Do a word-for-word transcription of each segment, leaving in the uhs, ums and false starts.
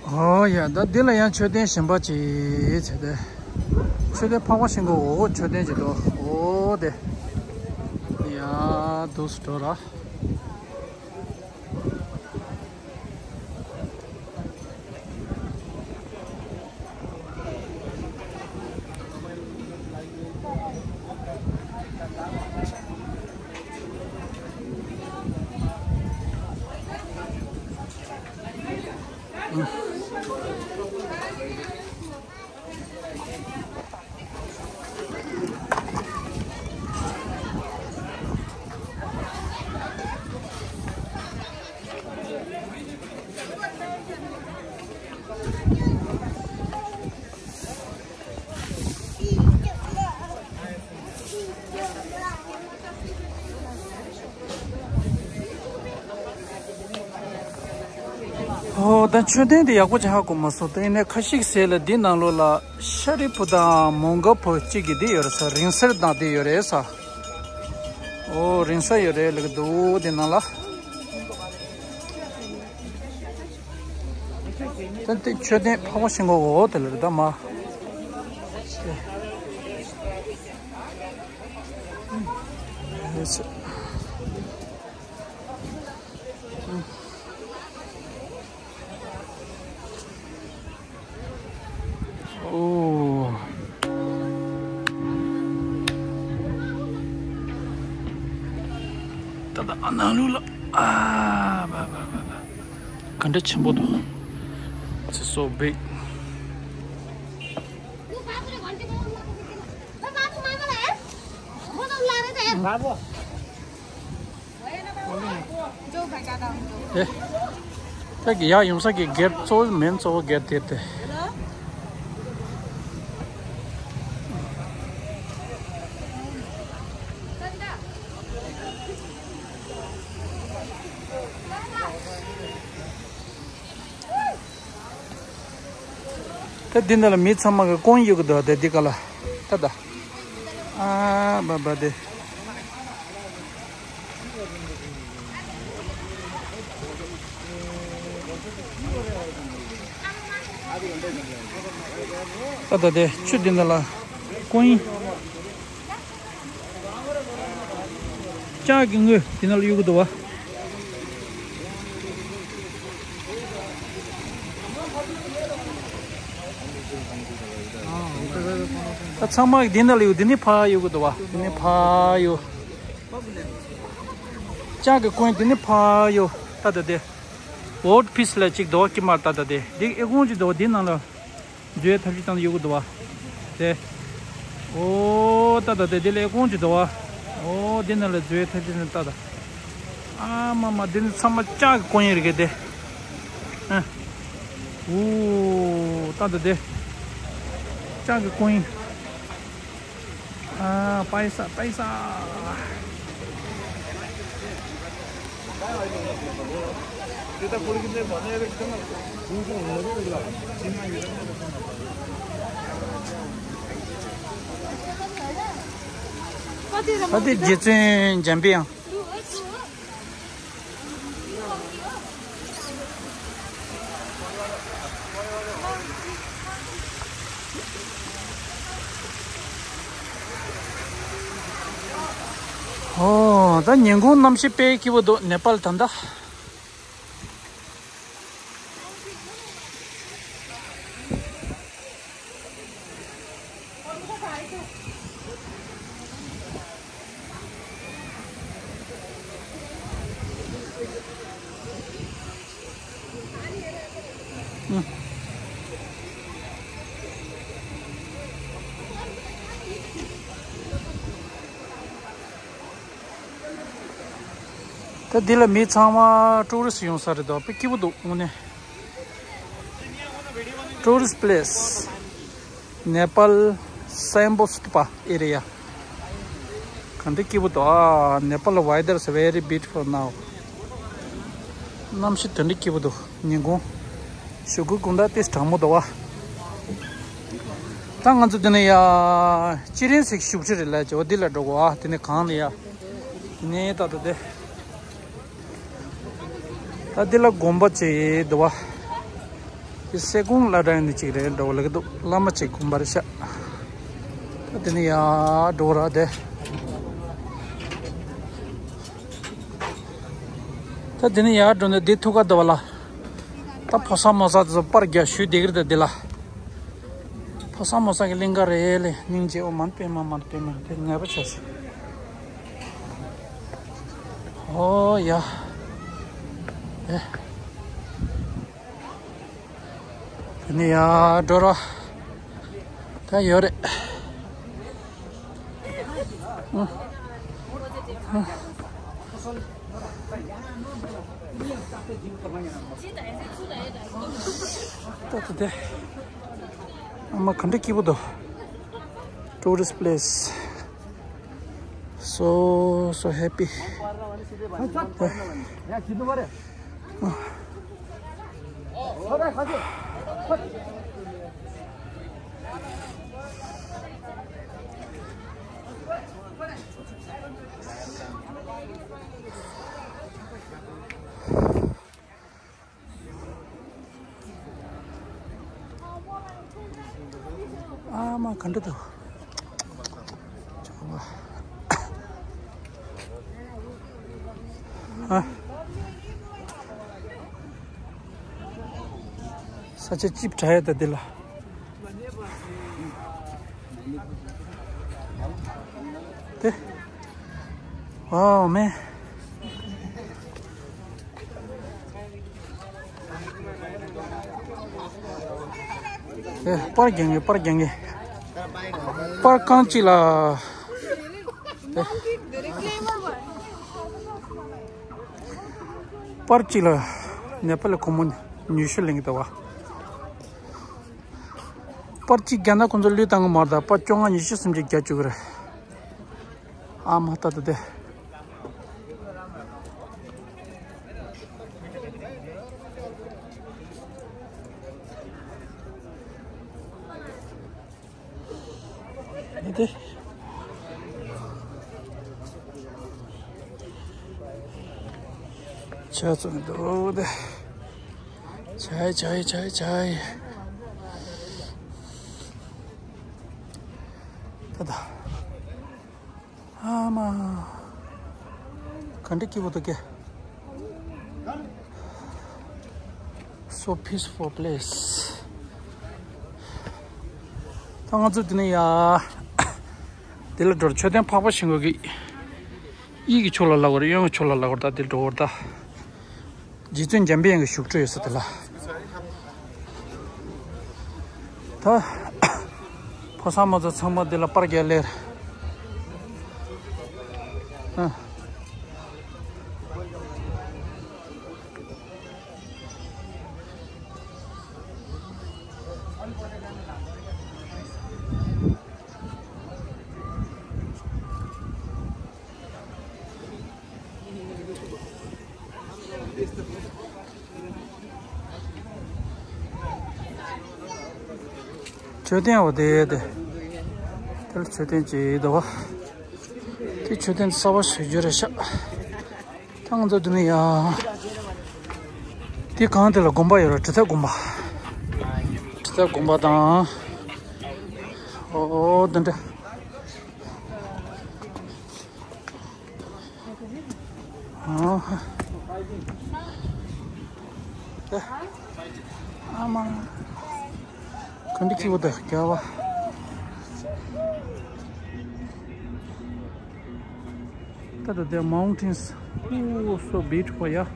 ཨོ་ཡ། ད་འདི་ལ་ཡང་མཆོད་རྟེན་གཞན་པ་ཅིག་བྱས་ཏེ། མཆོད་རྟེན་འཕགས་པ་ཤིང་ཀུན་འོ་མཆོད་རྟེན་ཅིག་འདུག་འོ་དེ། ཡ། འདུག་སེ་འགྲོ་ར། ཨོ། ད་མཆོད་རྟེན་དེ་ཡག་པོ་ཅིག་ཧ་གོ་མ་སོང་། ད་ཡིན་ནའི་ཁ་ཤས་ཟེར་ལ་འདི་ནང་ལོགས་ལ་ཤཱ་རིའི་བུ་དང་མོའུ་འགལ་བུ་གཅིག་གིས་འདི་ཡོད་རེད་ས། རིང་བསྲེལ་དང་འདི་ཡོད་རེད་ས། ཨོ། རིང་བསྲེལ་ཡོད་རེད་ལབ་ཀྱི་འདུག་འདི་ནང་ལ། ད་འདི་མཆོད་རྟེན་འཕགས་པ་ཤིང་ཀུན་འོ་དེ་ལ་རེད་ད་མ། ཨོ། ད་ད་ཨ་ནང་ལོགས་ལ་ཨ་བ་བ་བ་བ། ག་འདྲ་ཆེན་པོ་འདུག It's so big. ཨེ། ད་གི་ཡག་ཡོང་ས་གི་སྒེར་གཙོ་བོ་མིན་གཙོ་བོ་སྒེར་དེ་དེ། ད་འདི་འདི་ལ་མི་ཚང་མ་གི་ཀོན་གཡུག་གི་འདུག་དེ་འདི་ག་ལ་ད་ད། ཨ་བ་བ་དེ། ད་ད་དེ་ཆུ་འདི་འདི་ལ་ཀོན། ལྕགས་ཀྱི་དངུལ་དེ་ནང་ལ་གཡུག་གི་འདུག་བ། ད་ཚང་མ་འདི་ནང་ལ་གཡུག་འདི་ནི་ཕར་གཡུག་གི་འདུག་བ། འདི་ནི་ཕར་གཡུག་ལྕགས་ཀྱི་ཀོན་འདི་ནི་ཕར་གཡུག་ད་ད་དེ། ཝོར་ཌི་ཕིས་ལ་གཅིག་འདུག་བ། ཀི་མར་ད་ད་དེ་འདི་ཨེ་ཀོན་གཅིག་འདུག་བ། འདི་ནང་ལ། འཛུལ་ཐབས་ཤེས་བཏང་ཡོད་གི་འདུག་བ། དེ། ཨོ། ད་ད་དེ་དེ་ལས་ཀོང་ཅི་འདུག་བ། ཨོ། འདི་ནང་ལ་འཛུལ་ཐབས་ཤེས་ནི་ད་ད། ཨ་མ་མ་འདི་ནི་ཚང་མ་ལྕགས་ཀྱི་ཀོང་ཡིན་རེད་གི་དེ། ཨ། ཨོ། ད་ད་དེ། ལྕགས་ཀྱི་ཀོང་ཡིན། ཨ། པའི་ས་པའི་ས། ཨ་དེ་རྗེ་བཙུན་འཇམ་པའི་དབྱངས། ཨོ། ད་ཉིན་གུང་གནམ་གཤིས་དཔེ་སྐྱིད་པོ་འདུག་ནེ་པཱལ་ད་ལྟ། ད་འདི་ལ་མི་ཚང་མ་ཊུ་རི་སི་ཡོང་ས་རེད་དོ། དཔེ་སྐྱིད་པོ་འདུག་དངོས་གནས། Tourist place. Nepal Saimbo Stupa area. ག་འདྲ་སྐྱིད་པོ་འདུག་ཨ། Nepal weather is very beautiful now. གནམ་གཤིས་དེ་འདྲ་སྐྱིད་པོ་འདུག་ཉིན་གུང་། གཞུག་གུ་དགོང་དག་ཏིས་གྲང་མོ་འདུག་བ། ད་ང་ཚོ་འདི་ནས་ཡ། སྤྱིར་རིང་ཞིག་བཞུགས་ཁྲི་རེད་ལ་ཅོ་འདི་ལ་འགྲོ་གོ་ཨ། དེ་ནས་གང་ལ་ཡ། དེ་ནས་ད་ད་དེ། ད་འདི་ལ་དགོན་པ་ཅིག་འདུག་བ། དེ་སེ་གོང་བླ་བྲང་ནས་གཅིག་རེད་འགྲོ་ལེགས་འདུག་བླ་མ་གཅིག་དགོན་པར་ཤག་ད་དེ་ནས་ཡར་འགྲོ་ར་དེ། ད་དེ་ནས་ཡར་འགྲོ་ནས་དེ་ཐུག་ག་འདུག་བ་ལ། ད་ཕོ་གསར་མོ་གསར་དེ་ཚོ་པར་རྒྱག་ཞུས་བསྡད་ཀྱི་རེད་ད་དེ་ལ། ཕོ་གསར་མོ་གསར་གྱི་གླིང་ག་རེད་ལེ་སྙིང་རྗེ་ཨོ་མ་ན་པད་མ་མ་ན་པད་མ་དེ་ངེས་པ་བྱས་སོང་། ཨོ་ཡ། ཨེ། དེ་ནས་ཡར་འགྲོ་ར། ད་ཡོད་རེད། ད་ད་དེ། ཨ་མ་ག་འདྲ་སྐྱིད་པོ་འདུག Tourist place. So, so happy. ཨ་མ་ག་འདྲ་འདུག་ཨ། ས་ཆ་ཅིབ་ཕྲ་ཡ་ད་འདི་ལ། དེ། Wow, man. ཨེ། པར་རྒྱག་གི་པར་རྒྱག་གི་པར་རྐང་གཅིག་ལ། ཨེ། པར་གཅིག་ལ་ནེ་པ་ལི་སྒོར་མོ་ཉི་ཤུ་ལེན་གི་འདུག་བ། པར་གཅིག་རྒྱག་ན་ཁོང་ཚོ་བློས་བཏང་གི་མ་རེད་ད། པར་བཅོ་ལྔ་ཉི་ཤུ་སུམ་ཅུ་རྒྱག་བཅུག་གི་རེད། ཨ་མ་ལྟ་ད་དེ། དེ། ཆ་ཚང་འདུག་དེ། ཆའི་ཆའི་ཆའི་ཆའི། ད་ད། ཨ་མ། ག་འདྲ་སྐྱིད་པོ་འདུག་གས། So peaceful place. ད་ང་ཚོ་འདི་ནས་ཡ། འདི་ལ་འགྲོ་མཆོད་རྟེན་འཕགས་པ་ཤིང་ཀུན་གྱི། གཡས་ཀྱི་ཕྱོགས་ལ་ལབ་དགོས་རེད། གཡོན་གྱི་ཕྱོགས་ལ་ལབ་དགོས་རེད། ད་འདི་འགྲོ་དགོས་རེད་ད། རྗེ་བཙུན་འཇམ་པའི་དབྱངས་ཀྱི་བཞུགས་ཁྲི་ཡོད་ས་དེ་ལ། ད། ཕོ་གསར་མོ་ཚོ་ཚང་མ་འདི་ལ་པར་རྒྱག་ལེར། ཨ། མཆོད་རྟེན་འོ་དེ་དེ། དེ་ལ་མཆོད་རྟེན་ཅིག་འདུག་བ། དེ་མཆོད་རྟེན་གསར་པ་ཞིག་རྒྱུ་རེད་ཤག་ད་ང་ཚོ་འདི་ནས་ཡ། དེ་གང་དེ་ལ་དགོན་པ་ཡོད་རེད། དྲི་ཐབས་དགོན་པ། དྲི་ཐབས་དགོན་པ་དང་། ཨོ་འདི་འདྲ། ཨོ། ཨེ། ཨ་མ། ག་འདྲ་སྐྱིད་པོ་འདུག་རྒྱལ་བ། ད་ད་དེ་mountains. Oh, so beautiful, yeah.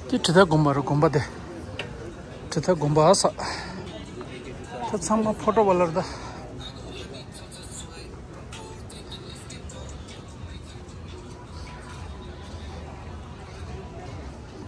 དེ་དྲི་ཐབས་དགོན་པ་རེད། དགོན་པ་དེ། དྲི་ཐབས་དགོན་པ་ས། ད་ཚང་མ་ཕོ་ཊོ་བ་ལར་ད།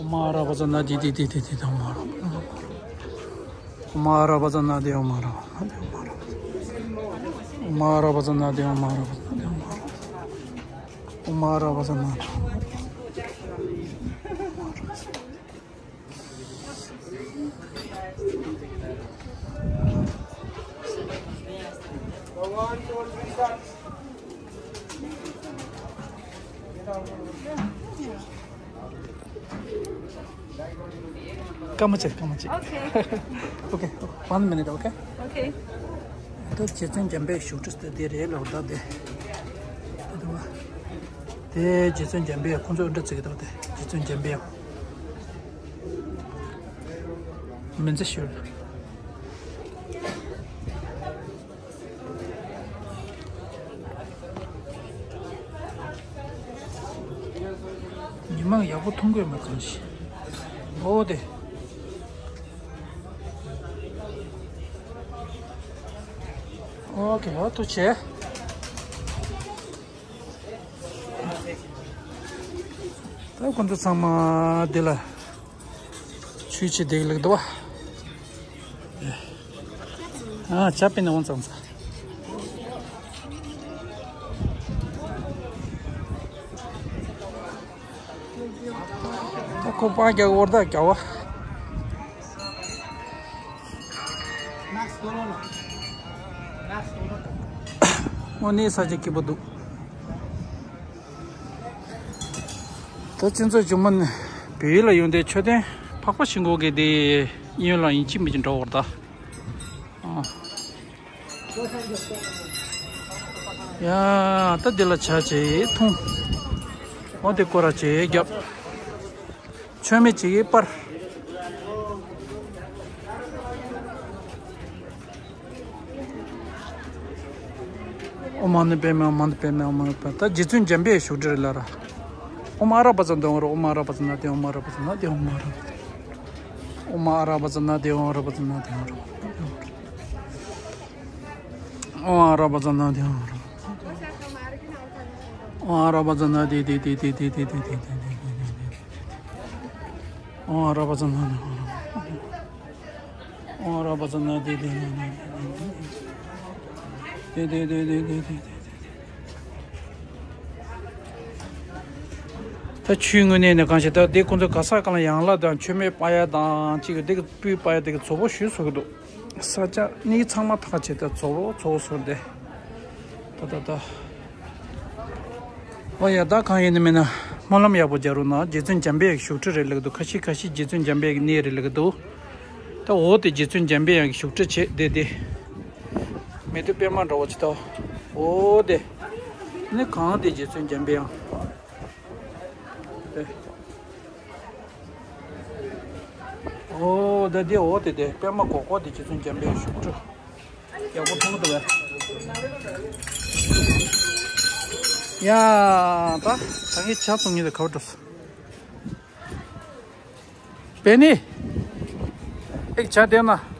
ཨོཾ་ཨ་ར་པ་ཙ་ན་དྷཱིཿདྷཱིཿདྷཱིཿདྷཱིཿདྷཱིཿདྷཱིཿ། ཨོཾ་ཨ་ར་པ་ཙ་ན་དྷཱིཿ་ཨོཾ་ཨ་ར་པ་ཙ་ན་དྷཱིཿ་ཨོཾ་ཨ་ར་པ་ཙ་ན་དྷཱིཿ་ཨོཾ་ཨ་ར་པ་ཙ་ན་དྷཱིཿ་ཨོཾ་ཨ་ར་པ་ཙ་ན་དྷཱིཿ་ཨོཾ་ཨ་ར་པ་ཙ་ན་དྷཱིཿ་ཨོཾ་ཨ་ར་པ་ཙ་ན་དྷཱིཿ་སྐར་མ་གཅིག་སྐར་མ་གཅིག Okay. Okay, one minute, okay? Okay. ད་རྗེ་བཙུན་འཇམ་དཔལ་བཞུགས་ཁྲི་དེ་དེ་རེད་ལབ་ད་དེ། དེ་དུ་བ། དེ་རྗེ་བཙུན་འཇམ་དཔལ་ཁོང་ཚོས་འདྲ་བརྩི་གི་འདུག་དེ་རྗེ་བཙུན་འཇམ་དཔལ། མི་ཚེ་ཤོར། ཉི་མ་ཡག་པོ་མཐོང་གི་མེད་གང་ཞིག་ཨོ་དེ། ཨོ་ཀེ། ཨོ་ཐུགས་རྗེ་ཆེ། ད་ཁོང་ཚོ་ཚང་མ་འདི་ལ་ཆོས་བྱེད་བསྡད་ལེགས་འདུག་བ། ཨ་ཇ་པི་ནི་འོང་ཙང་ཙང་། ད་ཁོ་པང་རྒྱག་འོར་ད་རྒྱག་བ། དངོས་གནས་ས་ཆ་སྐྱིད་པོ་འདུག་ད་སྤྱི་ཚོགས་ཇོ་མོ་ནི་བལ་ཡུལ་ལ་ཡོང་དུས་མཆོད་རྟེན་འཕགས་པ་ཤིང་ཀུན་གྱི་དེ་གཡོན་ལ་ཡིན་གཅིག་མིན་གཅིག་འགྲོ་བར་ད། ཨ། ཡ། ད་འདི་ལ་ཇ་ཅིག་འཐུང་། འོ་དེ་སྐོར་ར་ཅིག་རྒྱབ། མཆོད་མེ་ཅིག་སྤར། ཨོཾ་མ་ཎི་པདྨེ་ཨོཾ་མ་ཎི་པདྨེ་ཨོཾ་མ་ཎི་པདྨེ། ད་རྗེ་བཙུན་འཇམ་པའི་བཞུགས་ཁྲི་ལ་ར། ཨོཾ་ཨ་ར་པ་ཙ་ན་དྷཱིཿ་ཨོཾ་ཨ་ར་པ་ཙ་ན་དྷཱིཿ་ཨོཾ་ཨ་ར་པ་ཙ་ན་དྷཱིཿ་ཨོཾ་ཨ་ར་པ་ཙ་ན་དྷཱིཿ་ཨོཾ་ཨ་ར་པ་ཙ་ན་དྷཱིཿ་ཨོཾ་ཨ་ར་པ་ཙ་ན་དྷཱིཿ་ཨོཾ་ཨ་ར་པ་ཙ་ན་དྷཱིཿ་ཨོཾ་ཨ་ར་པ་ཙ་ན་དྷཱིཿ་ཨོཾ་ཨ་ར་པ་ཙ་ན་དྷཱིཿ་ད་ཆུའི་ངོས་ནས་ནས་གང་ཞིག་ད་དེ་ཁོང་ཚོ་ག་ས་གང་ལ་ཡང་ལ་དང་མཆོད་མེ་སྤར་ཡ་དང་གཅིག་གི་དེ་གི་སྤོས་སྤར་ཡ་དེ་གི་བཙོག་པོ་ཞུ་ཚུགས་ཀྱི་འདུག་ས་ཆ་གནས་ཚང་མ་ཐག་བཅད་དེ་ཚོ་བོ་ཚོ་བོ་སོང་སྟེ། ད་ད་ད། ཨོ་ཡ། ད་གང་ཡིན་ནི་མིན་ན་སྨོན་ལམ་ཡག་པོ་རྒྱག་རོགས་གནང་། རྗེ་བཙུན་འཇམ་པའི་དབྱངས་བཞུགས་ཁྲི་རེད་ལབ་ཀྱི་འདུག་ཁ་ཤས་ཁ་ཤས་རྗེ་བཙུན་འཇམ་པའི་དབྱངས་གནས་རེད་ལབ་ཀྱི་འདུག་ད་འོ་དེ་རྗེ་བཙུན་འཇམ་པའི་དབྱངས་ཀྱི་བཞུགས་ཁྲི་བྱས་བསྡད་དེ། མེ་ཏོག་པད་མ་འདྲ་བོ་ཅིག་ད། འོ་དེ། ནི་གང་དེ་རྗེ་བཙུན་འཇམ་པའི་དབྱངས། དེ། ཨོ་ད་དེ་འོ་དེ་དེ་པད་མ་གོག་གོག་དེ་རྗེ་བཙུན་འཇམ་པའི་བཞུགས་ཁྲི། ཡག་པོ་མཐོང་གི་འདུག་བས། ཡ། ད་ད་ངས་ཇ་བཙོང་མཁན་དེ་ག་པར་འགྲོ་སོང་། པེ་ནེ། ཨེ་ཇ་དེ་ན།